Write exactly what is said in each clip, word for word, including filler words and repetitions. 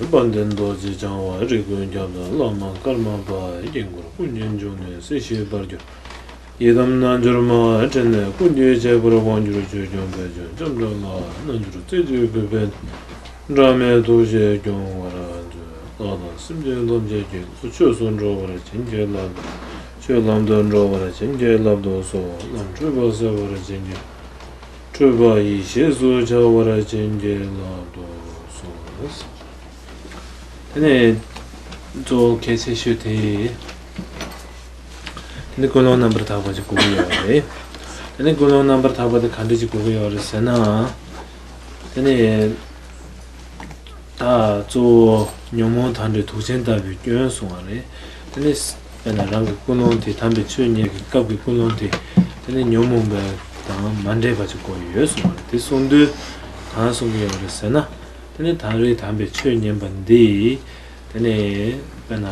དཔལ་ལྡན་རྡོ་རྗེ་འཆང་བ། རིགས་ཀུན་ཁྱབ་བདག་བླ་མ་ཀརྨ་པ། དཀྱིལ་འཁོར་ཀུན་གྱི་འབྱུང་གནས་སྲིད་ཞིའི་དཔལ་གྱུར། ཡི་དམ་རྣལ་འབྱོར་མ། ཕྲིན་ལས་ཀུན་གྱི་ཁྱད་པར་དབང་གྱུར་ཆོས་སྐྱོང་དཔལ་ཆེན་ལྕམ་དྲལ་ལ། རྣལ་འབྱོར་རྩེ་གཅིག་གུས་པས་འབྲལ་མེད་ཐུགས་རྗེས་སྐྱོང་བར་མཛོད། ལྷ་དང་སེམས་ཅན་ཐམས་ཅད་ཀྱི་བློ་ཆོས་སུ་འགྲོ་བར་བྱིན་གྱིས་བརླབ་ཏུ་གསོལ། ཆོས་ལམ་དུ་འགྲོ་བར་བྱིན་གྱིས་བརླབ་ཏུ་གསོལ། ལམ་འཁྲུལ་པ་སེལ་བར་བྱིན་གྱིས། འཁྲུལ་པ་ཡེ་ཤེས་སུ་འཆར་བར་བྱིན་གྱིས་བརླབ་ཏུ་གསོལ། དེ་ནས་གཙོ་བོ་གལ་ཆེ་ཤོས་དེ། དེ་ནི་ཀུན་སློང་རྣམ་པར་དག་པ་ཅིག་དགོས་ཀྱི་ཡོད་རེད། དེ་ནི་ཀུན་སློང་རྣམ་པར་དག་པ་དེ་ག་འདྲ་ཅིག་དགོས་ཀྱི་ཡོད་རེད་ཟེར་ན། དེ་ནི་ད་གཙོ་བོ་ཉོན་མོངས་དག་བྲལ་དུག་ཅན་ལྟ་བུའི་སྐྱོན་གསུངས་པ་རེད། དེ་ནི་དཔེར་ན་རང་གི་ཀུན་སློང་དེ་དམ་པའི་ཆོས་ཉན་གྱི་སྐབས་ཀྱི་ཀུན་སློང་དེ། དེ་ནི་ཉོན་མོངས་པ་དང་མ་འདྲེས་པ་ཅིག་དགོས་ཀྱི་ཡོད་གསུངས་པ་རེད། དེ་གསུངས་དུས་གང་གསུང་གི་ཡོད་རེད་ཟེར་ན། དེ་ནི་ད་རེས་དམ་པའི་ཆོས་ཉན་པ་འདི། དེ་ནི་དཔེར་ན།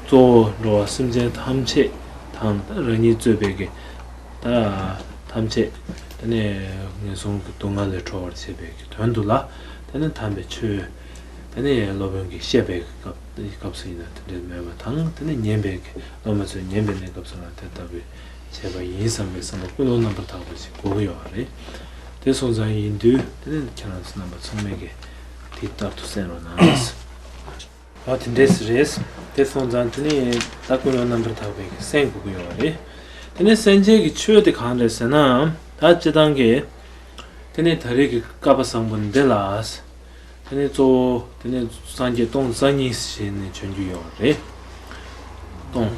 གཙོ་བོ་འགྲོ་བ་སེམས་ཅན་ཐམས་ཅད་དང་རང་ཉིད་གཙོས་པའི་གི་ད་ཐམས་ཅད་དེ་ནི་ངན་སོང་གི་སྡུག་བསྔལ་ལས་གྲོལ་བར་བྱེད་པའི་གི་དོན་དུ་ལ། དེ་ནི་དམ་པའི་ཆོས་དེ་ནི་སློབ་དཔོན་གྱིས་བཤད་པའི་སྐབས་སྐབས་སུ་ཡིན་ན་དེ་འདྲའི་མོས་པ་དང་། དེ་ནི་ཉན་པའི་གི་སློབ་མ་ཚོས་ཉན་པའི་གནས་སྐབས་སུ་ལ་དེ་ལྟ་བུའི་བྱས་པ་ཡིན་བསམ་པའི་བསམ་པ་ཀུན་སློང་རྣམ་པར་དག་པ་ཞིག་དགོས་ཀྱི་ཡོད་པ་རེད། དེ་སོང་ཙང་ཡིན་དུས་དེ་ནི་ཁྱེད་རང་ཚོ་རྣམ་པ་ཚང་མས་གི་དེ་ལྟར་དུ་གསན་རོགས་གནང་། ཨོ་དེ་འདྲས་རེད། དེ་སོང་ཙང་དེ་ནི་ད་ཀུན་སློང་རྣམ་པར་དག་པའི་གི་སེམས་དགོས་ཀྱི་ཡོད་པ་རེད། དེ་ནི་སེམས་ཅན་གྱི་ཆོས་དེ་གང་རེད་ཟེར་ན། ད་སྤྱིར་བཏང་གི་དེ་ནི་ད་རེས་ཀྱི་བསྐལ་པ་བཟང་པོ་འདི་ལ། དེ་ནི་གཙོ་བོ་དེ་ནི་སངས་རྒྱས་སྟོང་རྩ་གཉིས་ཞེས་ནས་བྱོན་རྒྱུ་ཡོད་པ་རེད། སྟོང་།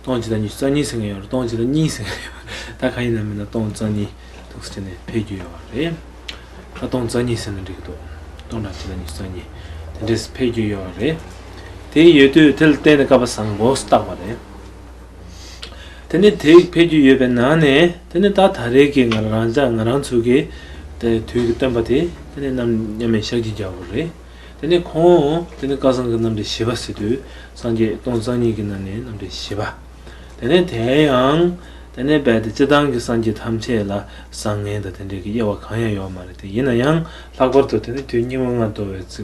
སྟོང་གཅིག་དང་ཉི་ཤུ་རྩ་གཉིས་ཟེར་མཁན་ཡོད་རེད། སྟོང་གཅིག་དང་ཉི་ཤུ་རྩ་གཉིས་ཟེར་མཁན་ཡོད་རེད། ད་གང་ཡིན་ན་མིན་ན་སྟོང་རྩ་གཉིས་འདུག་ཟེར་ནས་ཕེབས་རྒྱུ་ཡོད་རེད། ད་སྟོང་རྩ་གཉིས་ཟེར་ན་འགྲིག་གི་འདུག་སྟོང་ཕྲག་གཅིག་དང་ཉི་ཤུ་རྩ་གཉིས་དེ་འདྲས་ཕེབས་རྒྱུ་ཡོད་རེད། དེ་ཡོད་དུས་དེ་ལ་བརྟེན་ནས་བསྐལ་པ་བཟང་པོ་བཏགས་པ་རེད། དེ་ནས་དེ་ཕེབས་རྒྱུ་ཡོད་པའི་ནང་ནས་དེ་ནས་ད་ད་རེས་ཀྱི་ང་རང་ཅག་ང་རང་ཚོ་གི་དེ་དུས་ཀྱི་སྟོན་པ་དེ་དེ་ནས་རྣམ་མཉམ་མེད་ཤཱཀྱའི་རྒྱལ་པོ་རེད། དེ་ནས་ཁོང་དེ་ནས་བསྐལ་བཟང་གི་རྣམ་འདྲེན་བཞི་པ་ཟེར་དུས་སངས་རྒྱས་སྟོང་རྩ་གཉིས་ཀྱི་ནང་ནས་རྣམ་འདྲེན་བཞི་པ། དེ་ནས་དེ་ཡང་དེ་ནས་རྦད་དེ་སྤྱིར་བཏང་གི་སངས་རྒྱས་ཐམས་ཅད་ལ་བཟང་ངན་དང་དེ་འདྲའི་གི་དབྱེ་བ་གང་ཡང་ཡོད་མ་རེད་དེ། ཡིན་ན་ཡང་ལྷག་པར་དུ་དེ་ནས་དུས་སྙིགས་མ་ལྔ་བདོ་བའི་ཚེ་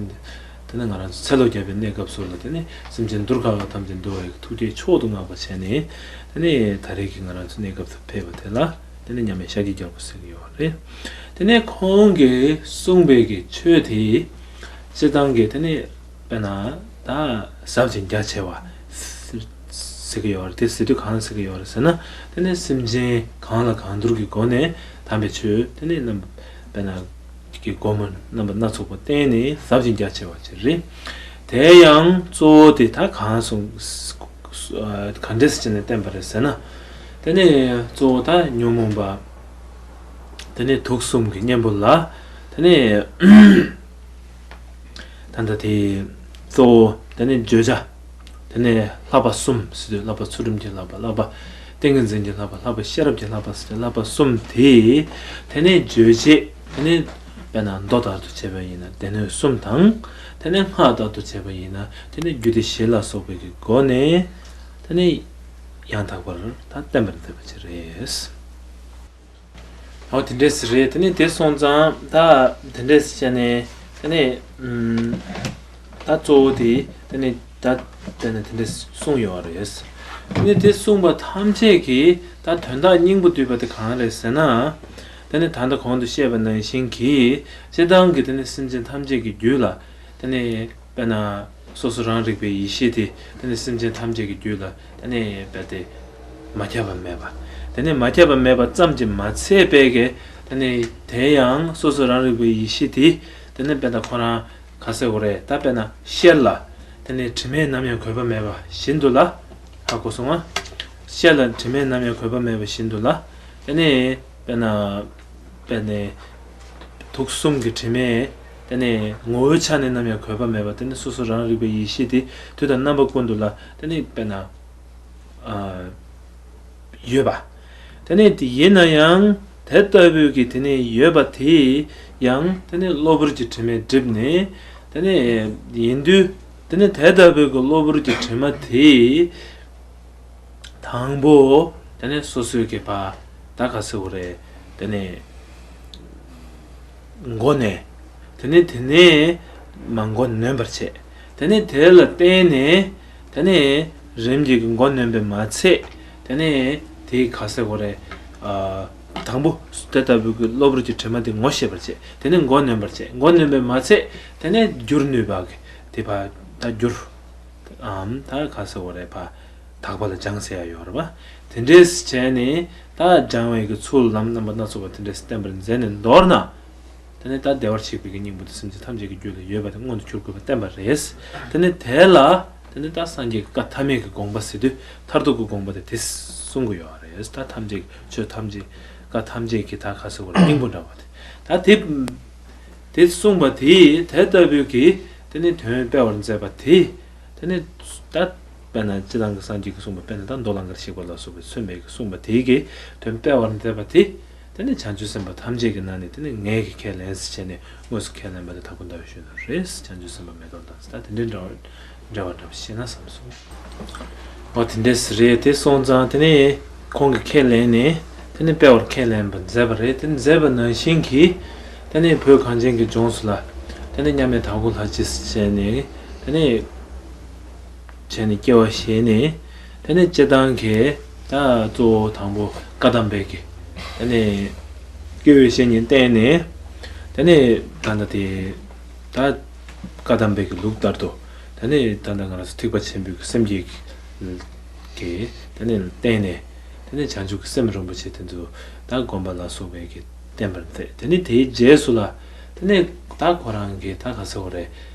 དེ་ནས་ང་རང་ཚོ་ཚེ་ལོ་བརྒྱ་པའི་གནས་སྐབས་སུ་ལ་དེ་ནས་སེམས་ཅན་གདུལ་དཀའ་བ་ཐམས་ཅད་འདུལ་བའི་ཐུགས་རྗེས་མཆོག་ཏུ་བསྔགས་པ་བྱས་ནས། དེ་ནས་ད་རེས་ཀྱི་ང་རང་ཚོ་གནས་སྐབས་སུ་ཕེབས་པ་དེ་ལ་དེ་ནས་མཉམ་མེད་ཤཱཀྱའི་རྒྱལ་པོ་ཟེར་གྱི་ཡོད་རེད། དེ་ནས་ཁོང་གིས་གསུངས་པའི་གི་ཆོས་དེ་སྤྱིར་བཏང་གི་དེ་ནས་དཔེར་ན་ད་ཟབ་ཅིང་རྒྱ་ཆེ་བ་ཟེར་གྱི་ཡོད་རེད། དེ་ཟེར་དུས་གང་ཟེར་གྱི་ཡོད་རེད་ཟེར་ན། དེ་ནས་སེམས་ཅན་གང་ལ་གང་འདུལ་གྱི་སྒོ་ནས་དམ་པའི་ཆོས་དེ་ནས་རྣམ་དཔེར་ན་གི་སྒོ་མོ་རྣམ་པ་སྣ་ཚོགས་པ་བསྟན་ནས་ཟབ་ཅིང་རྒྱ་ཆེ་བ་ཅིག་རེད། དེ་ཡང་གཙོ་བོ་དེ་ད་གང་གསུངས་ག་འདྲས་བྱས་ནས་བསྟན་པ་རེད་ཟེར་ན། དེ་ནས་གཙོ་བོ་ད་ཉོན་མོངས་པ། དེ་ནས་དུག་གསུམ་གྱི་གཉེན་པོ་ལ། དེ་ནས་ད་ལྟ་དེ་གཙོ་བོ་དེ་ནས་བརྗོད་བྱ། དེ་ནས་བསླབ་པ་གསུམ་ཟེར་དུས་བསླབ་པ་ཚུལ་ཁྲིམས་ཀྱི་བསླབ་པ། བསླབ་པ་ཏིང་ངེ་འཛིན་གྱི་བསླབ་པ། བསླབ་པ་ཤེས་རབ་ཀྱི་བསླབ་པ་ཟེར་དུས་བསླབ་པ་གསུམ་དེ། དེ་ནས་རྗོད་བྱེད་དེ་ནས་དཔེར་ན་མདོ་ལྟར་དུ་བྱས་པ་ཡིན་ན་སྡེ་སྣོད་གསུམ་དང་། དེ་ནས་སྔགས་ལྟར་དུ་བྱས་པ་ཡིན་ན་དེ་ནས་རྒྱུད་སྡེ་བཞི་ལ་སོགས་པའི་གི་སྒོ་ནས་དེ་ནས་ཡང་དག་པར་ད་བསྟན་པར་མཛད་པ་ཅིག་རེད། འོ་དེ་འདྲས་རེད། དེ་ནས་དེ་སོང་ཙང་ད་དེ་འདྲས་བྱས་ནས་དེ་ནས་ཨུམ། ད་གཙོ་བོ་དེ་དེ་ནས་ད་དེ་ནས་དེ་འདྲས་གསུངས་ཡོད་རེད། དེ་ནས་དེ་གསུངས་པ་ཐམས་ཅད་ཀྱི་ད་དོན་དག་སྙིང་པོ་བསྡུས་པ་དེ་གང་རེད་ཟེར་ན། དེ་ནས་ད་ལྟ་གོང་དུ་བཤད་པ་ནང་བཞིན་གྱི་སྤྱིར་བཏང་གི་དེ་ནས་སེམས་ཅན་ཐམས་ཅད་ཀྱི་རྒྱུད་ལ་དེ་ནས། དཔེར་ན། སོ་སོ་རང་རིག་པའི་ཡེ་ཤེས་དེ་དེ་ནི་སེམས་ཅན་ཐམས་ཅད་ཀྱི་རྒྱུད་ལ་དེ་ནི་རྦད་དེ་མ་ཁྱབ་པ་མེད་པ། དེ་ནི་མ་ཁྱབ་པ་མེད་པ་ཙམ་གྱིས་མ་ཚད་པའི་གི་དེ་ནི་དེ་ཡང་སོ་སོ་རང་རིག་པའི་ཡེ་ཤེས་དེ་དེ་ནི་དཔེར་ན་ཁོ་རང་ག་ཟེར་དགོས་རེད། ད་དཔེར་ན་ཤེལ་ལ་དེ་ནི་དྲི་མས་ནམ་ཡང་གོས་པ་མེད་པ་བཞིན་དུ་ལ། ཧ་གོ་སོང་ང་། ཤེལ་ལ་དྲི་མས་ནམ་ཡང་གོས་པ་མེད་པ་བཞིན་དུ་ལ། དེ་ནི་དཔེར་ན། དཔེར་ན། དུག་གསུམ་གྱི་དྲི་མས་དེ་ནི་ངོ་བོའི་ཆ་ནས་ནམ་ཡང་གོས་པ་མེད་པ། དེ་ནི་སོ་སོ་རང་རིག་པའི་ཡེ་ཤེས་དེ་དུས་དང་རྣམ་པ་ཀུན་ཏུ་ལ་དེ་ནི་དཔེར་ན། ཨ། ཡོད་པ། དེ་ནི་དེ་ཡིན་ན་ཡང་དེ་ལྟ་བུའི་གི་དེ་ནི་ཡོད་པ་དེ་ཡང་དེ་ནི་གློ་བུར་གྱི་དྲི་མས་བསྒྲིབས་ནས་དེ་ནི་ཡིན་དུས་དེ་ནི་དེ་ལྟ་བུའི་གི་གློ་བུར་གྱི་དྲི་མ་དེ། དང་པོ། དེ་ནས་སོ་སོའི་གི་བ། ད་ག་ཟེར་བ་རེད། དེ་ནས། མགོ་ནོན། དེ་ནས་དེ་ནས་མ་མགོ་ནོན་པར་བྱེད། དེ་ནས་དེ་ལ་བརྟེན་ནས་དེ་ནས་རིམ་གྱིས་མགོ་ནོན་པས་མ་ཚད། དེ་ནས་དེའི་ག་ཟེར་དགོས་རེད། ཨ། དང་པོ་དེ་ལྟ་བུའི་གི་གློ་བུར་གྱི་དྲི་མ་དེ་ངོ་ཤེས་པར་བྱེད། དེ་ནས་མགོ་ནོན་པར་བྱེད། མགོ་ནོན་པས་མ་ཚད། དེ་ནས་བསྒྱུར་ནུས་པ་གི་དེ་ཕར་ད་བསྒྱུར། ཨམ། ད་ག་ཟེར་དགོས་རེད། ཕར་དག་པ་ལ་སྦྱང་ཟེར་ཡ་ཡོད་རེད་པ། དེ་འདྲས་བྱས་ནས་ད་སྦྱང་བའི་གི་ཚུལ་ལམ་རྣམ་པ་སྣ་ཚོགས་པ་དེ་འདྲས་བསྟན་པར་མཛད་ནས་མདོར་ན། དེ་ནས་ད་བདེ་བར་གཤེགས་པའི་གི་སྙིང་པོ་དེ་སེམས་ཅན་ཐམས་ཅད་ཀྱི་རྒྱུད་ལ་ཡོད་པ་དེ་མངོན་དུ་གྱུར་དགོས་པ་བསྟན་པ་རེད། དེ་ནས་དེ་ལ་དེ་ནས་ད་སངས་རྒྱས་ཀྱི་བཀའ་ཐ་མའི་གི་དགོངས་པ་ཟེར་དུས་མཐར་ཐུག་གི་དགོངས་པ་དེ་དེ་གསུང་གི་ཡོད་རེད། ད་ཐམས་ཅད་ཆོས་ཐམས་ཅད་བཀའ་ཐམས་ཅད་ཀྱི་ད་ག་ཟེར་དགོས་རེད། སྙིང་པོ་འདྲ་བ་དེ་ད་དེ་དེ་གསུངས་པ་དེ་དེ་ལྟ་བུའི་གི་དེ་ནས་དོན་སྤེལ་བར་མཛད་པ་དེ། དེ་ནས་ད་དཔེར་ན་སྤྱིར་བཏང་གི་སངས་རྒྱས་ཀྱིས་གསུངས་པ། དཔེར་ན་ད་མདོ་ལ་མགར་བཞེད་པ་ལ་སོགས་པས་མཚོན་པའི་གི་གསུངས་པ་དེའི་གི་དོན་སྤེལ་བར་མཛད་པ་དེ། དེ་ནས་བྱང་ཆུབ་སེམས་དཔའ་ཐམས་ཅད་ཀྱི་ནང་ནས་དེ་ནས་ངེད་ཀྱིས་ཁས་ལེན་ཟེར་བྱས་ནས་དངོས་སུ་ཁས་ལེན་པ་དེ་དྭགས་པོ་ཟླ་བའི་གཞོན་ནུ་རེད། བྱང་ཆུབ་སེམས་དཔའ་མེ་ཏོག་དང་ད་དེ་འདྲའི་འདྲ་བ་འདྲ་བ་འདྲ་བ་ཤེས་ན་བསམ་སོང་། འོ་དེ་འདྲས་རེད། དེ་སོང་ཙང་དེ་ནས་ཁོང་གིས་ཁས་ལེན་ནས་དེ་ནས་སྤེལ་བར་ཁས་ལེན་པ་མཛད་པ་རེད། དེ་མཛད་པ་ནང་བཞིན་གྱིས་དེ་ནས་བོད་གངས་ཅན་གྱི་ལྗོངས་སུ་ལ་དེ་ནས་མཉམ་མེད་དྭགས་པོ་ལྷ་རྗེ་ཟེར་བྱས་ནས་དེ་ནས། བྱས་ནས་སྐྱེ་བ་བཞེས་ནས། དེ་ནས་སྤྱིར་བཏང་གི་ད་གཙོ་བོ་དང་པོ་བཀའ་གདམས་པའི་གི་དེ་ནས་སྐྱེ་བའི་བཤེས་གཉེན་བསྟེན་ནས། དེ་ནས་ད་ལྟ་དེ་ད་བཀའ་གདམས་པའི་གི་ལུགས་ལྟར་དུ། དེ་ནས་ད་ལྟ་ང་རང་ཚོ་ཐེག་པ་ཆེན་པོའི་གི་སེམས་བསྐྱེད་ཀྱི་དེ་ནས་བསྟེན་ནས། དེ་ནས་བྱང་ཆུབ་ཀྱི་སེམས་རིན་པོ་ཆེ་དེ་ཚོ་ད་སྒོམ་པ་ལ་སོགས་པའི་གི་བསྟན་པར་མཛད། དེ་ནས་དེའི་རྗེས་སུ་ལ་དེ་ནས་ད་ཁོ་རང་གི་ད་ག་ཟེར་དགོས་རེད།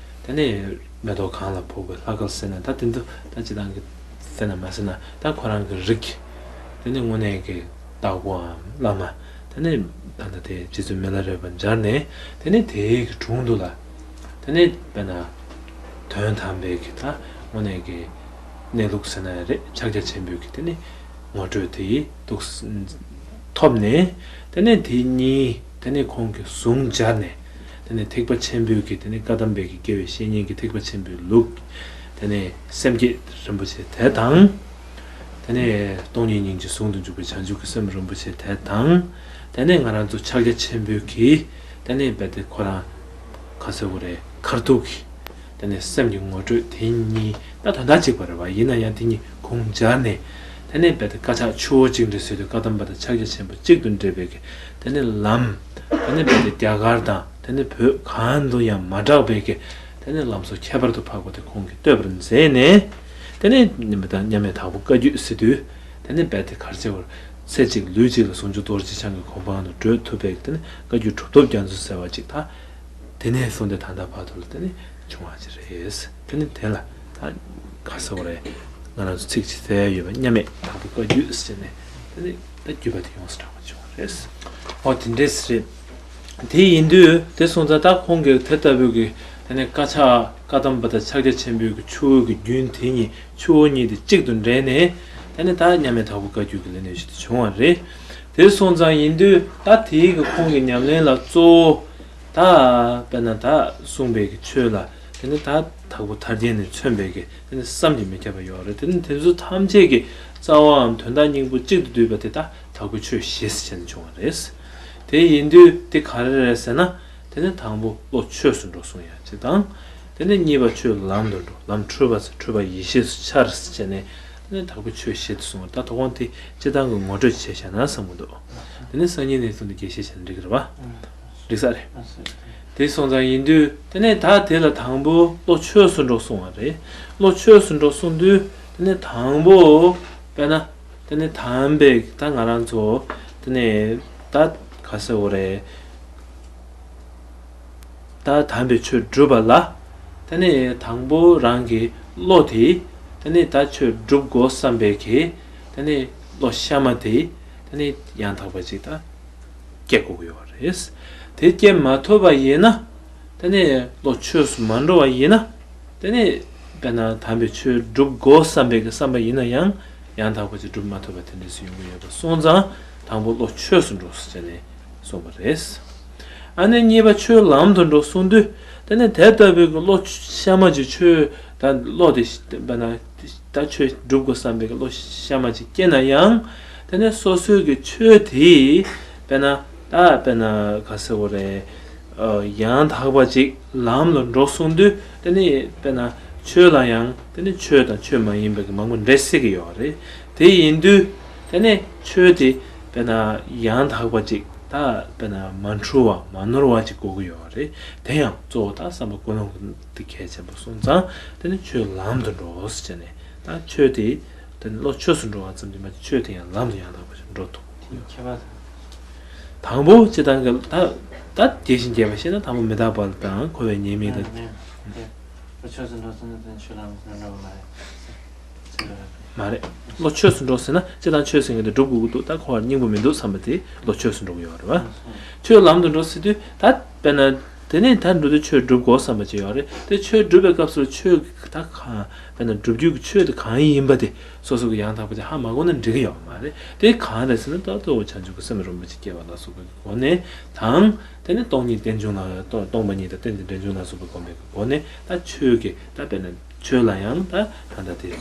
དེ་ནས་མེ་ཏོག་གང་ལ་ཕོག་པའི་ལྷ་སྐལ་ཟེར་ན་ད་དེ་ཚོ་ད་སྤྱིར་བཏང་གི་ཟེར་ན་མ་ཟེར་ན་ད་ཁོ་རང་གི་རིགས། དེ་ནས་དངོས་གནས་ཀྱི་བདག་པོའམ་བླ་མ། དེ་ནས་ད་ལྟ་དེ་རྗེ་བཙུན་མི་ལ་རས་པ་མཇལ་ནས། དེ་ནས་དེའི་གི་དྲུང་དུ་ལ། དེ་ནས་དཔེར་ན་དོན་དམ་པའི་གི་ད་དངོས་གནས་ཀྱི་གནས་ལུགས་ཟེར་ན་ཡང་རེད། ཕྱག་རྒྱ་ཆེན་པོའི་གི་དེ་ནས་ངོ་སྤྲོད་དེ་འདུག་ཐོབ་ནས། དེ་ནས་དེ་གཉིས་དེ་ནས་ཁོང་གིས་ཟུང་སྦྱར་ནས། དེ་ནས་ཐེག་པ་ཆེན་པོའི་གི་དེ་ནས་བཀའ་གདམས་པའི་གི་སྐྱེ་བའི་བཤེས་གཉེན་གྱི་ཐེག་པ་ཆེན་པོའི་ལུགས། དེ་ནས་སེམས་བསྐྱེད་རིན་པོ་ཆེ་དེ་དང་། དེ་ནས་སྟོང་ཉིད་སྙིང་རྗེ་ཟུང་དུ་འཇུག་པའི་བྱང་ཆུབ་ཀྱི་སེམས་རིན་པོ་ཆེ་དེ་དང་། དེ་ནས་ང་རང་ཚོ་ཕྱག་རྒྱ་ཆེན་པོའི་གི་དེ་ནས་རྦད་དེ་ཁོ་རང་ག་ཟེར་དགོས་རེད། མཁར་ཐུག་གི་དེ་ནས་སེམས་ཀྱི་ངོ་སྤྲོད་དེ་གཉིས་ད་དོན་དག་གཅིག་པ་རེད་བ། ཡིན་ན་ཡང་དེ་གཉིས་ཁུངས་སྦྱར་ནས། དེ་ནས་རྦད་དེ་དཀར་ཆག་ཆུ་བོ་གཅིག་འདྲེས་ཟེར་དུས་བཀའ་གདམས་པ་དང་ཕྱག་རྒྱ་ཆེན་པོ་གཅིག་ཏུ་འདྲེས་པའི་གི་དེ་ནས་ལམ། དེ་ནས་རྦད་དེ་རྒྱ་གར་དང་དེ་ནས་བོད་གང་དུ་ཡང་མ་གྲགས་པའི་གི་དེ་ནས་ལམ་སྲོལ་ཁྱད་པར་དུ་འཕགས་པ་དེ་ཁོང་གིས་བཏོད་པར་མཛད་ནས། དེ་ནས་མཉམ་མེད་དྭགས་པོ་བཀའ་བརྒྱུད་ཟེར་དུས། དེ་ནས་རྦད་དེ་ག་རེ་ཟེར་དགོས་རེད། ཚེ་གཅིག་ལུས་གཅིག་ལ་ཟུང་འཇུག་རྡོ་རྗེ་འཆང་གི་གོ་འཕང་དུ་བགྲོད་ཐུབ་པའི་དེ་ནས་བཀའ་བརྒྱུད་གྲུབ་ཐོབ་རྒྱ་མཚོ་ཟེར་བ་ཅིག་ད། དེ་ནས་བཟུང་སྟེ་ད་ལྟ་བར་དུ་ལ་དེ་ནས་བྱུང་བ་ཅིག་རེད། དེ་ནས་དེ་ལ་ད་ག་ཟེར་དགོས་རེད། ང་རང་ཚོ་ཚིག་གཅིག་ཟེར་ཡ་ཡོད་པ་མཉམ་མེད་དྭགས་པོ་བཀའ་བརྒྱུད་ཟེར་ནས་དེ་ནས་ད་བརྒྱུད་པ་དེ་ཡོངས་སུ་གྲགས་པ་བྱུང་བ་རེད། འོ་དེ་འདྲས་རེད། དེ་ཡིན་དུས་དེ་སོང་ཙང་ད་ཁོང་གིས་དེ་ལྟ་བུའི་གི་དེ་ནས་བཀའ་ཕྱག་བཀའ་གདམས་པ་དང་ཕྱག་རྒྱ་ཆེན་པོའི་གི་ཆུ་བོ་གི་རྒྱུན་དེ་གཉིས་ཆུ་བོ་གཉིས་དེ་གཅིག་ཏུ་འདྲེས་ནས། དེ་ནས་ད་མཉམ་མེད་དྭགས་པོ་བཀའ་བརྒྱུད་ཀྱི་ལས་སྣེ་ཞིག་ཏུ་བྱུང་བ་རེད། དེ་སོང་ཙང་ཡིན་དུས་ད་དེའི་གི་ཁོང་གི་ཉམས་ལེན་ལ་གཙོ་བོ་ད་དཔེར་ན་ད་གསུངས་པའི་གི་ཆོས་ལ་དེ་ནི་ད་དྭགས་པོ་ཐར་རྒྱན་ནས་མཚོན་པའི་གི་དེ་ནི་བསམ་གྱིས་མི་ཁྱབ་པ་ཡོད་རེད། དེ་ནི་དེ་ཚོ་ཐམས་ཅད་ཀྱི་རྩ་བའམ་དོན་དག་སྙིང་པོ་གཅིག་ཏུ་བསྡུས་པ་དེ་ད་དྭགས་པོའི་ཆོས་བཞི་ཟེར་བྱས་ནས་བྱུང་བ་རེད། དེ་ཡིན་དུས་དེ་ག་རེ་རེད་ཟེར་ན། དེ་ནི་དང་པོ་བློ་ཆོས་སུ་འགྲོ་གསུང་ཡ་གཅིག་དང་། དེ་ནས་གཉིས་པ་ཆོས་ལམ་དུ་འགྲོ། ལམ་འཁྲུལ་པ་ཚེ་འཁྲུལ་པ་ཡེ་ཤེས་སུ་འཆར་ཟེར་བྱས་ནས། དེ་ནས་དྭགས་པོའི་ཆོས་བཞི་དེ་གསུངས་པ་ད་དོ་དགོང་དེ་སྤྱིར་བཏང་གི་ངོ་སྤྲོད་བྱས་བཞག་ན་བསམ་གྱི་འདུག་དེ་ནས་སང་ཉིན་ནས་བཟུང་སྟེ་རྒྱས་བཤད་བྱས་ན་འགྲིག་གི་རེད་པ། འགྲིག་ས་རེད། དེ་སོང་ཙང་ཡིན་དུས་དེ་ནས་ད་དེ་ལ་དང་པོ་བློ་ཆོས་སུ་འགྲོ་གསུང་བ་རེད། བློ་ཆོས་སུ་འགྲོ་གསུང་དུས་དེ་ནས་དང་པོ་དཔེར་ན་དེ་ནས་དམ་པའི་ད་ང་རང་ཚོ་དེ་ནས་ད་ག་ཟེར་དགོས་རེད། ད་དམ་པའི་ཆོས་སྒྲུབ་པ་ལ། དེ་ནས་དང་པོ་རང་གི་བློ་དེ། དེ་ནས་ད་ཆོས་སྒྲུབ་དགོས་བསམ་པའི་གི། དེ་ནས་བློ་གཤའ་མ་དེ། དེ་ནས་ཡང་དག་པ་ཅིག་ད་སྐྱེ་དགོས་ཀྱི་ཡོད་རེད། དེ་སྐྱེ་མ་ཐུབ་པ་ཡིན་ན། དེ་ནས་བློ་ཆོས་སུ་མ་འགྲོ་བ་ཡིན་ན། དེ་ནས་དཔེར་ན་དམ་པའི་ཆོས་སྒྲུབ་དགོས་བསམ་པའི་གི་བསམ་པ་ཡིན་ན་ཡང་། ཡང་དག་པ་ཅིག་སྒྲུབ་མ་ཐུབ་པ་དེ་འདྲ་ཞིག་ཡོང་གི་ཡོད་པ་སོང་ཙང་དང་པོ་བློ་ཆོས་སུ་འགྲོ་ཟེར་ནས་གསུངས་པ་རེད། ཨ་ནི་གཉིས་པ་ཆོས་ལམ་དུ་འགྲོ་གསུངས་དུས། དེ་ནས་དེ་ལྟ་བུའི་གི་བློ་གཤའ་མ་ཅིག་ཆོས་ད་བློ་དེ་དཔེར་ན་ད་ཆོས་སྒྲུབ་དགོས་བསམ་པའི་གི་བློ་གཤའ་མ་ཅིག་སྐྱེས་ན་ཡང་། དེ་ནས་སོ་སོའི་གི་ཆོས་དེ་དཔེར་ན་ད་དཔེར་ན་ག་ཟེར་དགོས་རེད། ཡང་དག་པ་ཅིག་ལམ་ལ་འགྲོ་གསུངས་དུས་དེ་ནི་དཔེར་ན་ཆོས་ལ་ཡང་དེ་ནི་ཆོས་དང་ཆོས་མ་ཡིན་པའི་གི་མང་པོ་འདྲེས་སྲིད་ཀྱི་ཡོད་རེད། དེ་ཡིན་དུས་དེ་ནི་ཆོས་དེ་དཔེར་ན་ཡང་དག་པ་ཅིག་ད་དཔེར་ན་མ་འཁྲུལ་བ་མ་ནོར་བ་ཅིག་དགོས་ཀྱི་ཡོད་རེད། དེ་ཡང་གཙོ་བོ་ད་བསམ་པ་ཀུན་སློང་གི་དེ་གལ་ཆེན་པོ་སོང་ཙང་དེ་ནི་ཆོས་ལམ་དུ་འགྲོ་ཟེར་བྱས་ནས་ད་ཆོས་དེ་དེ་ནི་བློ་ཆོས་སུ་འགྲོ་བ་ཙམ་གྱིས་མ་ཆོས་དེ་ཡང་ལམ་དུ་ཡང་དག་པ་ཞིག་འགྲོ་ཐུབ། ཁྱད་པར། དང་པོ་སྤྱི་བཏང་གི་ད་ད་དེ་བཞིན་རྒྱས་པ་ཤེས་ན་དང་པོ་མི་རྟག་པ་དང་འཁོར་བའི་ཉེས་དམིགས་དང་། ཆོས་སུ་འགྲོ་ཟེར་ན་དེ་ཆོས་ལམ་དུ་འགྲོ་བ་མ་རེད། མ་རེད། བློ་ཆོས་སུ་འགྲོ་ཟེར་ན་སྤྱི་བཏང་ཆོས་ཟེར་མཁན་དེ་སྒྲུབ་དགོས་ཀྱི་འདུག་ད་འཁོར་བར་སྙིང་པོ་མི་འདུག་བསམ་པ་དེ་བློ་ཆོས་སུ་འགྲོ་གི་ཡོད་རེད་བ། ཆོས་ལམ་དུ་འགྲོ་ཟེར་དུས་ད་དཔེར་ན་དེ་ནས་ད་འགྲོ་དུས་ཆོས་སྒྲུབ་དགོས་བསམ་པ་ཅིག་ཡོད་རེད། དེ་ཆོས་སྒྲུབ་པའི་སྐབས་སུ་ཆོས་ད་གང་དཔེར་ན་སྒྲུབ་རྒྱུ་གི་ཆོས་དེ་གང་ཡིན་པ་དེ་སོ་སོ་གི་ཡང་དག་པ་ཅིག་ཧ་མ་གོ་ན་འགྲིག་གི་ཡོད་མ་རེད། དེ་གང་རེད་ཟེར་ན་ད་གཙོ་བོ་བྱང་ཆུབ་ཀྱི་སེམས་རིན་པོ་ཆེ་བསྐྱེད་པ་ལ་སོགས་པའི་སྒོ་ནས་དང་དེ་ནས་སྟོང་ཉིད་རྟེན་འབྱུང་ལ་སྟོང་སྟོང་པ་ཉིད་དང་རྟེན་འབྲེལ་འབྱུང་ལ་སོགས་པའི་སྒོ་ནས་སྒོ་ནས་ད་ཆོས་ཀྱི་ད་དཔེར་ན་ཆོས་ལ་ཡང་ད་ད་ལྟ་དེ་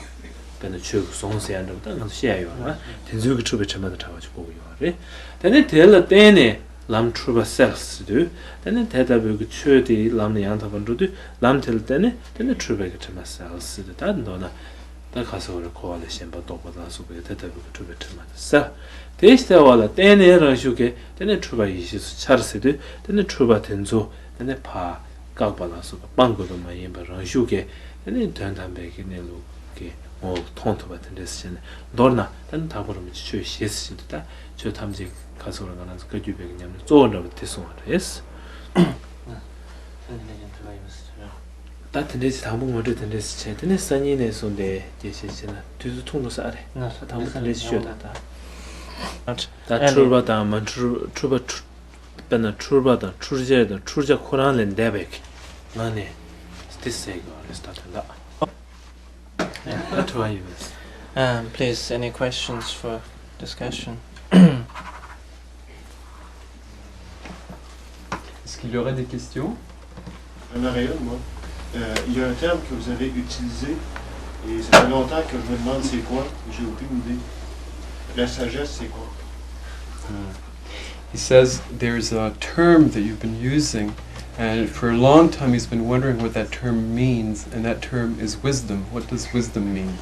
དཔེར་ན་ཆོས་ཀྱི་ཟོང་ཟེར་ཡ་འདྲ་པོ་ད་ང་ཚོ་བཤད་ཡ་ཡོད་རེད་བ། དེ་ཚོའི་གི་འཁྲུལ་པའི་དྲི་མ་དང་བྲལ་བ་ཅིག་དགོས་ཀྱི་ཡོད་རེད། དེ་ནས་དེ་ལ་བརྟེན་ནས་ལམ་འཁྲུལ་པ་སེལ་ཟེར་དུས་དེ་ནས་དེ་ལྟ་བུའི་གི་ཆོས་དེའི་ལམ་ལ་ཡང་དག་པར་འགྲོ་དུས་ལམ་དེ་ལ་བརྟེན་ནས་དེ་ནས་འཁྲུལ་པའི་གི་དྲི་མ་སེལ་ཟེར་དུས་ད་མདོར་ན་ད་ག་ཟེར་བ་རེད། འཁོར་བ་ལ་ཞེན་པ་རྟོག་པ་ལ་སོགས་པའི་དེ་ལྟ་བུའི་གི་འཁྲུལ་པའི་དྲི་མ་དེ་སེལ། དེ་སེལ་བ་ལ་བརྟེན་ནས་རང་ཤུགས་ཀྱིས་དེ་ནས་འཁྲུལ་པ་ཡེ་ཤེས་སུ་འཆར་ཟེར་དུས་དེ་ནས་འཁྲུལ་པ་དེ་ཚོ་དེ་ནས་ཕར་བཀག་པ་ལ་སོགས་པ་སྤང་དགོས་པ་མ་ཡིན་པར་རང་ཤུགས་ཀྱིས་དེ་ནས་དོན་དམ་པའི་གི་གནས་ལུགས་ཀྱི་ངོ་བོ་མཐོང་ཐུབ་པ་དེ་འདྲས་བྱས་ནས་མདོར་ན་ད་ནི་དྭགས་པོ་རིན་པོ་ཆེ་ཆོས་བཞི་ཟེར་དུས་ད་ཆོས་ཐམས་ཅད་ག་ཟེར་བ་ང་རང་ཚོ་བཀའ་བརྒྱུད་པའི་ཉམས་ལེན་གཙོ་བོ་འདྲ་བ་དེ་གསུངས་པ་རེད། ད་དེ་འདྲས་ཀྱི་དང་པོ་ངོ་སྤྲོད་དེ་འདྲས་བྱས་དེ་ནས་སང་ཉིན་ནས་བཟུང་སྟེ་རྒྱས་བཤད་བྱས་ན་དུས་ཚོད་ཐུང་རུ་ས་རེད། ད་དང་པོ་དེ་འདྲས་ཤོད་ད་ད། ད་འཁྲུལ་པ་དང་མ་འཁྲུལ་འཁྲུལ་པ་འཁྲུལ་དཔེར་ན་འཁྲུལ་པ་དང་འཁྲུལ་བྱེད་དང་འཁྲུལ་བྱ་ཁོ་རང་ལས་འདས་པའི་ངང་ནས་དེ་ཟེར་དགོས་རེད་ད་དོན་དག་ད་འཁྲུལ་བ་ཡོད་པས། Um, please, any questions for discussion? Est-ce qu'il y aurait des questions? J'en aurais une, moi. Euh, il y a un terme que vous avez utilisé, et ça fait longtemps que je me demande c'est quoi, j'ai aucune idée. La sagesse, c'est quoi? Hmm. He says there's a term that you've been using, and for a long time he's been wondering what that term means, and that term is wisdom. What does wisdom mean?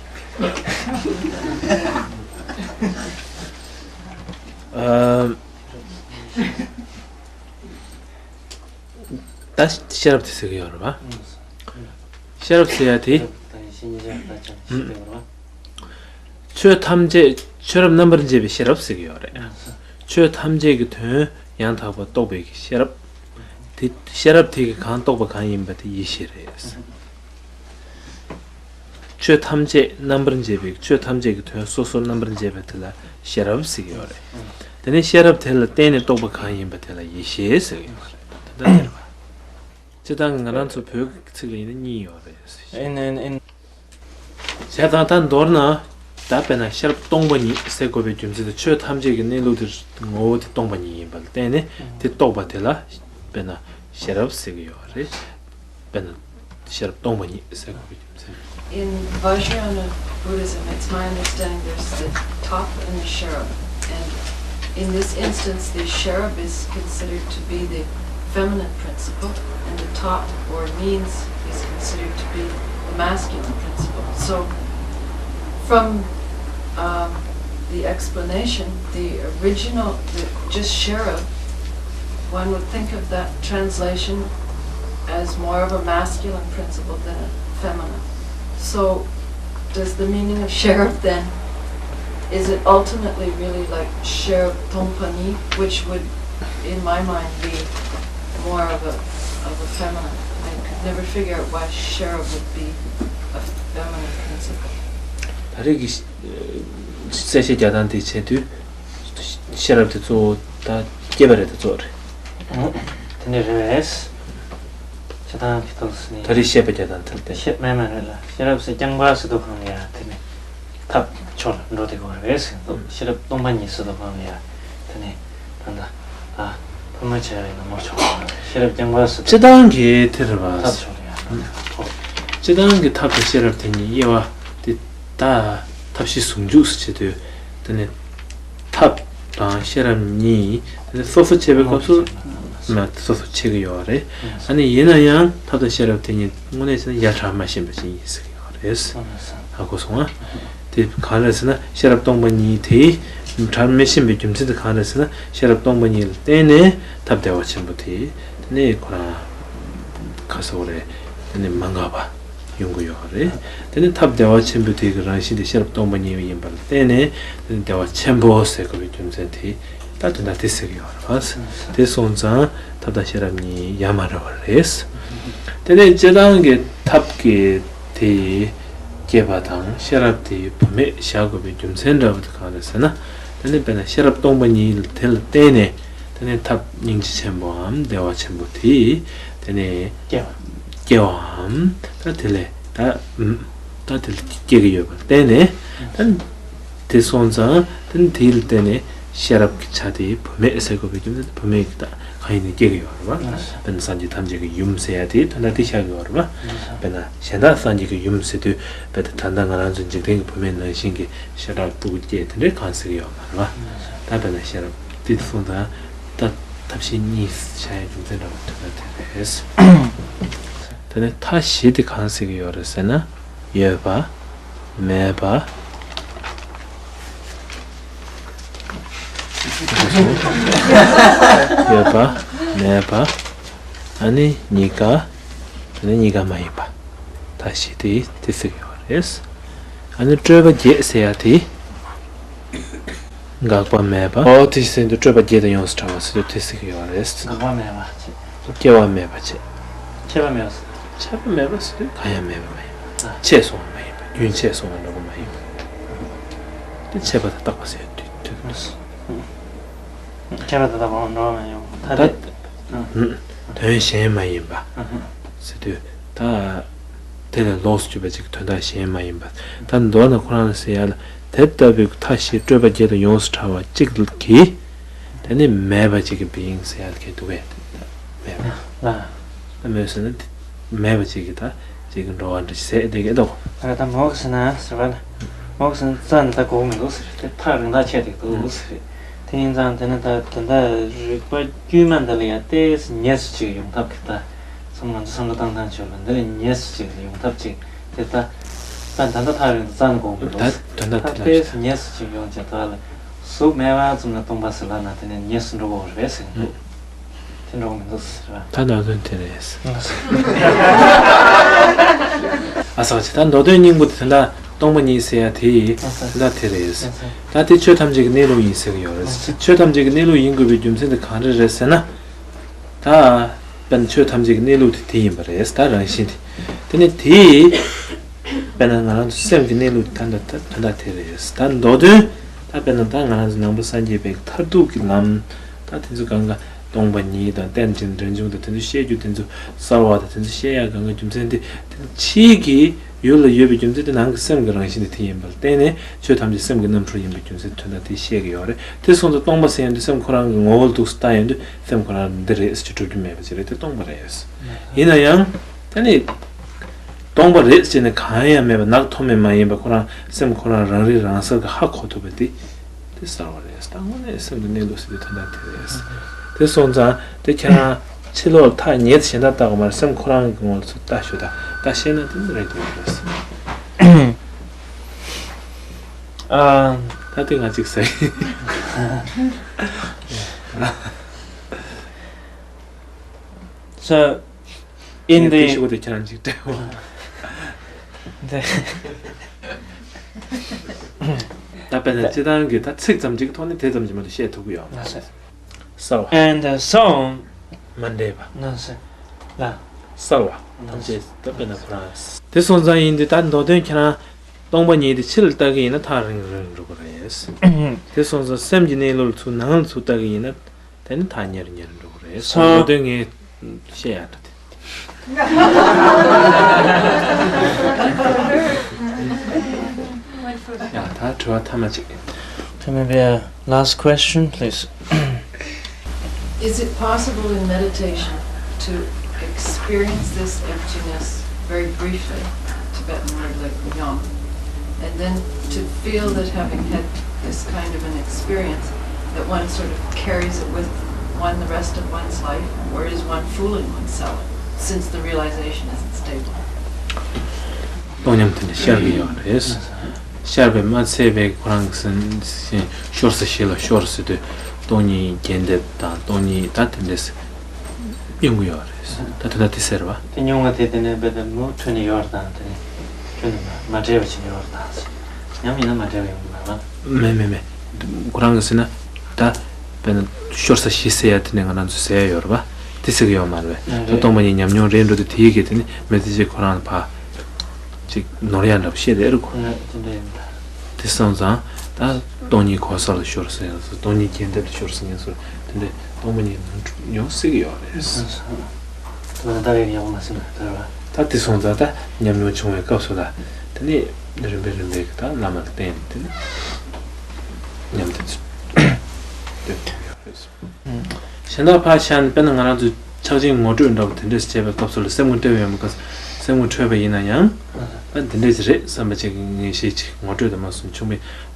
ཨ། ད་ཤེས་རབ་དེ་ཟེར་གྱི་ཡོད་རེད་པ། ཤེས་རབ་ཟེར་ཡ་དེ། ཆོས་ཐམས་ཅད་ཆོས་རབ་རྣམ་པར་འབྱེད་པའི་ཤེས་རབ་ཟེར་གྱི་ཡོད་རེད། ཆོས་ཐམས་ཅད་ཀྱི་དོན་ཡང་དག་པར་རྟོགས་པའི་ཤེས་རབ། དེ་ཤེས་རབ་དེ་གིས་གང་རྟོགས་པ་གང་ཡིན་པ་དེ་ཡེ་ཤེས་རེད། ཆོས་ཐམས་ཅད་རྣམ་པར་འབྱེད་པའི་ཆོས་ཐམས་ཅད་ཀྱི་དོན་སོ་སོར་རྣམ་པར་འབྱེད་པ་དེ་ལ་ཤེས་རབ་ཟེར་གྱི་ཡོད་རེད། དེ་ནས་ཤེས་རབ་དེ་ལ་བརྟེན་ནས་རྟོགས་པ་གང་ཡིན་པ་དེ་ལ་ཡེ་ཤེས་ཟེར་གྱི་ཡོད་རེད། དེ་ལྟར་ཟེར་བ། སྤྱིར་བཏང་གི་ང་རང་ཚོ་བོད་ཀྱི་ཚིག་ལ་ཡིན་ན་གཉིས་ཡོད་རེད། In, in, in བྱས་ཙང་ད་མདོར་ན་ད་དཔེར་ན་ཤེས་རབ་སྟོང་པ་ཉིད་ཟེར་དགོས་པའི་རྒྱུ་མཚན་དེ་ཆོས་ཐམས་ཅད་ཀྱི་གནས་ལུགས་དེ་ངོ་བོ་དེ་སྟོང་པ་ཉིད་ཡིན་པ་ལ་བརྟེན་ནས་དེ་རྟོགས་པ་དེ་ལ་དཔེར་ན་ཤེས་རབ་ཟེར་གྱི་ཡོད་རེད། དཔེར་ན་ཤེས་རབ་སྟོང་པ་ཉིད་ཟེར་དགོས་པའི་རྒྱུ་མཚན། In Vajrayana Buddhism, it's my understanding there's the top and the sherab. And in this instance, the sherab is considered to be the feminine principle, and the top or means is considered to be the masculine principle. So, from um, the explanation, the original, the, just sherab, one would think of that translation as more of a masculine principle than a feminine. So, does the meaning of sherab then, is it ultimately really like sherab tongpani, which would, in my mind, be more of a, of a feminine? I could never figure out why sherab would be a feminine principle. ད་རེས་ཀྱི་གསལ་བཤད་རྒྱག་སྟངས་དེ་བྱས་དུས། ཤེས་རབ་དེ་གཙོ་བོ་ད་སྐྱེས་པ་རེད་ད་གཙོ་བོ་རེད། ཨོ། དེ་འདྲ་རེད། ཤེས་སྟངས་ཀྱི་ཐོག་ནས། ད་རེས་བཤད་པ་རྒྱག་སྟངས་དེ་ལྟ། ཤེས་མེད་མེད་རེད་ལ། ཤེས་རབ་ཟེར་རྐྱང་པ་ཟེར་དུས་གང་ལ་ཡ་དེ་ནི་ཐབས་མཆོག་ལ་འགྲོ་བདེ་གོ་རེད་ཟེར་འདུག་ཤེས་རབ་སྟོང་པ་ཉིད་ཟེར་དུས་གང་ལ་ཡ་དེ་ནི་ད་ལྟ་ཨ་ཕ་མ་བྱས་པའི་ནང་མོར་ཆོག་ཤེས་རབ་རྐྱང་པ་ཟེར་དུས་སྤྱི་བཏང་གི་དེ་རེད་པ། ཐབས་མཆོག་ལ་ཡ་ཨོ། སྤྱི་བཏང་གི་ཐབས་དང་ཤེས་རབ་དེ་གཉིས་དབྱེ་བ་དེ། ད་ཐབས་ཤེས་ཟུང་འཇུག་སུ་བྱེད་དུས་དེ་ནི་ཐབས་དང་ཤེས་རབ་གཉིས་དེ་ནི་སོ་སོ་བྱེད་པའི་སྐབས་སུ་ མ་སོ་སོ་ཕྱེ་གི་ཡོད་རེད། ཨ་ནི་ཡིན་ན་ཡང་ཐབས་དང་ཤེས་རབ་དེ་གཉིས་དངོས་གནས་བྱས་ན་ཡ་བྲལ་མ་ཤེས་པ་ཅིག་ཡིན་ཟེར་གི་ཡོད་རེད། ཧ་གོ་སོང་ཨ། དེ་གང་རེད་ཟེར་ན་ཤེས་རབ་སྟོང་པ་ཉིད་དེ་བྲལ་མི་ཤེས་པའི་རྒྱུ་མཚན་དེ་གང་རེད་ཟེར་ན་ཤེས་རབ་སྟོང་པ་ཉིད་ལ་བརྟེན་ནས་ཐབས་བདེ་བ་ཆེན་པོ་དེ་དེ་ནས་ཁོ་རང་ཁ་སོགས་རེད། དེ་ནས་མ་འགགས་པ་ཡོང་གི་ཡོད་རེད། དེ་ནས་ཐབས་བདེ་བ་ཆེན་པོ་དེ་གི་རང་བཞིན་དེ་ཤེས་རབ་སྟོང་པ་ཉིད་ཡིན་པ་ལ་བརྟེན་ནས་དེ་ནས་བདེ་བ་ཆེན་པོ་ཟེར་དགོས་པའི་རྒྱུ་མཚན་དེ། ད་དོན་དག་དེ་ཟེར་གི་ཡོད་རེད་བ། དེ་སོང་ཙང་ཐབས་དང་ཤེས་རབ་གཉིས་ཡ་མ་བྲལ་བ་རེད། དེ་ནས་སྤྱིར་བཏང་གི་ཐབས་ཀྱི་དེ་སྐྱེས་པ་དང་ཤེས་རབ་དེ་བུད་མེད་བཞག་དགོས་པའི་རྒྱུ་མཚན་འདྲ་བོ་དེ་གང་རེད་ཟེར་ན། དེ་ནས་དཔེར་ན་ཤེས་རབ་སྟོང་པ་ཉིད་དེ་ལ་བརྟེན་ནས་དེ་ནས་ཐབས་སྙིང་རྗེ་ཆེན་པོའམ་བདེ་བ་ཆེན་པོ་དེ་དེ་ནས་སྐྱེ་བའམ་ད་དེ་ལས་ད་ད་དེ་ལ་སྐྱེ་གི་ཡོད་པར་བརྟེན་ནས་ད། དེ་སོང་ཙང་དེ་ནི་དེ་ལ་བརྟེན་ནས་ཤེས་རབ་ཀྱི་ཆ་དེ་བུད་མེད་ཟེར་དགོས་པའི་རྒྱུ་མཚན་དེ་བུད་མེད་ཀྱི་དག་གང་ཡིན་ནས་སྐྱེ་གི་ཡོད་རེད་བ། དཔེར་ན་སངས་རྒྱས་ཐམས་ཅད་ཀྱི་ཡུམ་ཟེར་ཡ་དེ་དོན་དག་དེ་ཤར་གི་ཡོད་རེད་བ། དཔེར་ན་གཞན་དག་སངས་རྒྱས་ཀྱི་ཡུམ་ཟེར་དུས་དཔེར་ན་ད་ལྟ་ང་རང་ཚོ་འཇིག་རྟེན་གྱི་བུད་མེད་ནང་བཞིན་གྱི་ཤ་ཁྲག་སྤུ་གུ་སྐྱེས་དེ་འདྲའི་གང་ཟེར་གི་ཡོད་མ་རེད་བ། ད་དཔེར་ན་ཤེས་རབ་དེ་སོང་ཙང་ད་ཐབས་ཤེས་གཉིས་བྱ་ཡ་རྒྱུ་མཚན་འདྲ་བ་དོན་དག་དེ་རེད། དེ་ནས་མཐའ་བཞི་དེ་གང་ཟེར་གི་ཡོད་རེད་ཟེར་ན། ཡོད་པ། མེད་པ། ཡོད་པ། མེད་པ། ཨ་ནི་གཉིས་ཀ། ཨ་ནི་གཉིས་ཀ་མ་ཡིན་པ། མཐའ་བཞི་དེ་དེ་ཟེར་གི་ཡོད་རེད། ཨ་ནི་སྤྲོས་པ་བརྒྱད་ཟེར་ཡ་དེ། འགག་པ་མེད་པ། ཨོ་དེ་ཟེར་དུས་སྤྲོས་པ་བརྒྱད་དང་ཡོངས་སུ་བྲལ་བ་ཟེར་དུས་དེ་ཟེར་གི་ཡོད་རེད། འགག་པ་མེད་པ་བྱས། སྐྱེ་བ་མེད་པ་བྱས། ཁྱད་པར་མེད་པ་ཟེར། ཁྱད་པར་མེད་པ་ཟེར་དུས་གང་ཡང་མེད་པ་མ་ཡིན་པ། ཆད་སོང་བ་མ་ཡིན་པ། རྒྱུན་ཆད་སོང་བ་འདྲ་པོ་མ་ཡིན་པ། དེ་ཆད་པ་དང་རྟག་པ་ཟེར་དུས་དུས། ཁྱད་པར་དང་རྟག་པ་འདྲ་པོ་མ་ཡིན་པ། ད་དེ་དོན་གཞན་མ་ཡིན་པ་ཟེར་དུས་ད། དེ་ལས་ལོགས་སུ་གྱུར་པ་ཅིག་གི་དོན་དག་གཞན་མ་ཡིན་པ། ད་མདོར་ན་ཁོ་རང་ལ་ཟེར་ཡ་ལ་དེ་ལྟ་བུའི་མཐའ་བཞི་སྤྲོས་པ་བརྒྱད་དང་ཡོངས་སུ་བྲལ་བ་གཅིག་གིས་དེ་ནི་མེད་པ་ཅིག་གི་བིང་ཟེར་ཡ་ལ་གལ་འདུག་གས། མེད་པ། ལ། ད་མེད་ཟེར་ན་དེ་མེད་པ་ཅིག་གི་ད་ཅིག་གི་འགྲོ་བ་འདྲ་ཞིག་ཟེར་བསྡད་ཀྱི་འདུག་ད་ད་མོག་ཟེར་ན་ཟེར་བ་ལ། མོག་ཟེར་ན་རྩ་ནས་ད་གོ་གི་མི་འདུག་ཟེར་དེ་ཐག་རིང་ཐག་ཆད་དེ་འདུག་ཟེར། དེ་ཡིན་ཙང་དེ་ནི་ད་དེ་འདྲ་རིག་པ་དཀྱུས་མ་འདི་ལ་ཡང་ཏོག་ཙམ་ཉེ་སུ་ཅིག་ཡོང་ཐབས་ཀྱི་ད། སོང་ང་ཚོ་བསམ་བློ་བཏང་སྟངས་བྱོས་ལ་འདི་ལ་ཉེ་སུ་ཅིག་ལ་ཡོང་ཐབས་ཅིག་དེ་ལྟ། ད་ད་ལྟ་ཐག་རིང་དུ་རྩ་ནས་དགོངས་མི་འདུག་ད་དོན་དག་ད་དེ་ལ་ཏོག་ཙམ་ཉེ་སུ་ཅིག་ཡོང་བྱས་ད་ལ་གཟུགས་མེད་པ་ཙམ་ལ་སྟོང་པ་ཟེར་ལབ་ན་དེ་ནས་ཉེ་སུ་འགྲོ་དགོས་རེད་ཟེར་གི་འདུག་དེ་འགྲོ་གི་མི་འདུག་ཟེར་བ། ད་ནང་དོན་དེ་རེད། ཨ་ས་ཅི་ད་མདོ་དོན་སྙིང་པོ་དེ་དོན་དག་སྟོང་པ་ཉིད་ཟེར་ཡ་དེ་ཡིན། ད་དེ་རེད། ད་དེ་ཆོས་ཐམས་ཅད་ཀྱི་གནས་ལུགས་ཡིན་ཟེར་གི་ཡོད་རེད། ཆོས་ཐམས་ཅད་ཀྱི་གནས་ལུགས་ཡིན་དགོས་པའི་རྒྱུ་མཚན་དེ་གང་རེ་རེད་ཟེར་ན། ད་དཔེར་ན་ཆོས་ཐམས་ཅད་ཀྱི་གནས་ལུགས་དེ་དེ་ཡིན་པ་རེད། ད་རང་བཞིན་དེ། དེ་ནི་དེ་དཔེར་ན་ང་རང་ཚོ་སེམས་ཀྱི་གནས་ལུགས་དེ་ད་ད་ད་དེ་རེད། ད་མདོ་དོན་ད་དཔེར་ན་ད་ང་རང་ཚོ་ནང་པ་སངས་རྒྱས་པའི་མཐར་ཐུག་གི་ལམ་ད་དེ་ཚོ་གང་ག་སྟོང་པ་ཉིད་དང་རྟེན་ཅིང་འབྲེལ་འབྱུང་དང་དེ་ཚོ་བཤད་རྒྱུ་དེ་ཚོ་གསར་བ་དང་དེ་ཚོ་བཤད་ཡག་གང་ག་རྒྱུ་མཚན་དེ་དེ་ཕྱིའི་གི་ཡུལ་ལ་ཡོད་པའི་རྒྱུ་མཚན་དེ་ནང་གི་སེམས་ཀྱི་རང་བཞིན་དེ་དེ་ཡིན་པ་ལ་བརྟེན་ནས་ཆོས་ཐམས་ཅད་སེམས་ཀྱི་རྣམ་འཕྲུལ་ཡིན་པའི་རྒྱུ་མཚན་དོན་དག་དེ་བཤད་ཀྱི་ཡོད་རེད། དེ་སོང་ཙང་སྟོང་པ་ཟེར་ཡོང་དུས་སེམས་ཁོ་རང་གི་ངོ་བོ་ལ་འདུག་སེ་ལྟ་ཡོང་དུས་སེམས་ཁོ་རང་འདི་རེད་ཅེས་སྒྲུབ་རྒྱུ་མེད་པ་ཅིག་རེད། དེ་སྟོང་པ་རེད། ཡིན་ན་ཡང་ད་ནི་སྟོང་པ་རེད་ཅེས་ནི་གང་ཡང་མེད་པ་ནག་ཐོམ་མེ་མ་ཡིན་པ་ཁོ་རང་སེམས་ཁོ་རང་རང་རིག་རང་གསལ་གྱི་ཧ་གོ་ཐུབ་པ་དེ། དེ་གསལ་བ་རེད། ད་དངོས་གནས་སེམས་ཀྱི་གནས་ལུགས་ཟེར་དེ་དོན་དག་དེ་རེད། དེ་སོང་ཙང་དེ་ཁྱེད་རང་ཕྱི་ལོགས་ཐག་ཉེ་ཙམ་གཞན་དག་ལྟ་དགོས་མ་རེད། སེམས་ཁོ་རང་གི་ངོ་ལ་ཚུར་ལྟ་ཞུ་དང་ལྟ་ཤེས་ན་དེ་ནི་རེད་འདུག་རེད། ཨ། ད་དེ་ང་གཅིག་ཟེར། So, in the ཤོག་དེ་ཁྱེད་རང་གཅིག་སྤྲད་འོ། ད་དཔེར་ན་སྤྱི་བཏང་གི་ད་ཚིག་ཙམ་གཅིག་གི་ཐོག་ནས་དེ་ཙམ་གྱིས་མ་གཏོགས་བཤད་ཐུབ་ཀྱི་ཡོད་མ་རེད། གསལ་བ། And uh, so མ་འདྲེས་པ། གསལ་བ་ཐམས་ཅད་ད་དཔེར་ན་ཁོ་རང་། དེ་སོང་ཙང་ཡིན་དུས་ད་མདོ་དོན་ཁྱེད་རང་སྟོང་པ་ཉིད་དེ་ཕྱི་ལ་ལྟ་གི་ཡིན་ན་ཐག་རིང་རིང་འགྲོ་གི་རེད། དེ་སོང་ཙང་སེམས་ཀྱི་གནས་ལུགས་ལ་ཚུར་ནང་ལ་ཚུར་ལྟ་གི་ཡིན་ན། དེ་ནི་ཐག་ཉེ་རུ་ཉེ་རུ་འགྲོ་གི་རེད། So མདོ་དོན་ངས་བཤད་ཡག་འདྲ་དེ། ཡ་ད་དྲི་བ་ཐ་མ་གཅིག So maybe a last question, please. Is it possible in meditation to experience this emptiness very briefly, Tibetan word like nyom, and then to feel that having had this kind of an experience, that one sort of carries it with One the rest of one's life, or is one fooling oneself, since the realization isn't stable? སྟོང་ཉམས་དེ་འདྲ་ཤར་གྱི་ཡོད་རེད། ཤར་བས་མ་ཚད་པའི་ཁོ་རང་གི་སེམས་ཤོར་ས་ཞིག་ལ་ཤོར་ཟེར་དུས་སྟོང་ཉིད་རྒྱས་འདེབས་དང་སྟོང་ཉིད་ད་དེ་འདྲས་ཡོང་གི་ཡོད་རེད། ད་དེ་འདྲ་དེ་ཟེར་བ། དེ་ཉུང་བ་དེ་དེ་ནས་དཔེ་དེ་མུ་མཐུད་ནས་ཡོད་རེད་དང་དེ་ནས་ཁྱོད་ནས་མ་བྲལ་བ་ཞིག་ཡོད་རེད་དང་ཉམས་ཡིན་ན་མ་བྲལ་བ་ཡོང་གི་མ་རེད་བ། མེད་མེད་མེད། ཁོ་རང་གི་ཟེར་ན་ད་དཔེར་ན་ཤོར་ས་ཞིག་ཟེར་ཡ་དེ་ནས་ང་རང་ཚོ་ཟེར་ཡ་ཡོད་རེད་བ། དེ་ཟེར་གི་ཡོད་མ་རེད་བས། ད་སྟོང་པ་ཉིད་ཉམས་མྱོང་རེད་འགྲོ་དུས་དེའི་གི་དེ་ནི་མི་ཚེ་གཅིག་ཁོ་རང་ལ་ཕར་ཅིག་ནོར་ཡ་འདྲ་པོ་བཤད་དེ་རེད་གོ། དེ་འདྲ་ཡིན་ད། དེ་སོང་ཙང་ད་སྟོང་ཉིད་གོ་ས་ལ་ཤོར་ཟེར་ཡང་སོ་སྟོང་ཉིད་རྒྱས་འདེབས་ལ་ཤོར་ཟེར་ཡང་སོ་དེ་འདྲའི་སྟོང་པ་ཉིད་ནོར་འཁྲུལ་ཡོང་སྲིད་ཀྱི་ཡོད་རེད། ད་ད་རེས་ཡག་པོ་མ་ཟིན་ན་ད་ར། ད་དེ་སོང་ཙང་ད་ཉམས་མྱོང་བྱུང་བའི་སྐབས་སུ་ལ་དེ་ནི་རིམ་པས་རིམ་པས་ཀྱི་ད་བླ་མ་ལ་བརྟེན་ནས་དེ་ནི་ཉམས་དེ་ཚོ་སྟོན་ཐུབ་ཡོད་རེད། གཞན་དག་ཕར་བཞག་ནས་དཔེར་ན་ང་རང་ཚོས་ཕྱག་ཆེན་ངོ་སྤྲོད་འདྲ་པོ་དེ་འདྲས་བྱས་པའི་སྐབས་སུ་ལ་སེམས་ངོ་སྤྲོད་ཡོད་མ་ག་སེམས་ངོ་འཕྲོད་པ་ཡིན་ན་ཡང་ད་འདི་འདྲས་ཅིག་རེད་བསམ་པ་ཅིག་ངེས་ཤེས་ཅིག་ངོ་སྤྲོད་དུ་མ་སོང་བྱུང་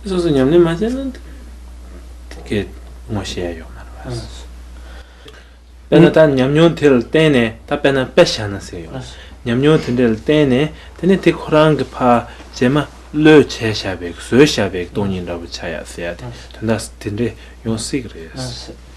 བས་སོ་སོ་ཉམས་ལེན་མ་བྱས་ན་དེ་གས་ངོ་ཤེས་ཡ་ཡོད་མ་རེད་བ། དཔེར་ན་ད་ཉམས་མྱོང་དེ་ལ་བརྟེན་ནས་ད་དཔེར་ན་དཔེ་བཞག་ན་ཟེར་ཡོད། ཉམས་མྱོང་དེ་འདྲས་ལ་བརྟེན་ནས་དེ་ནས་དེ་ཁོ་རང་གི་ཕར་རྗེས་མ་བློས་བྱས་བཞག་པའི་བཟོས་བཞག་པའི་སྟོང་ཉིད་འདྲ་པོ་ཆགས་ཡ་ཟེར་ཡ་དེ་དོན་དག་དེ་འདྲས་ཡོང་སྲིད་ཀྱི་རེད།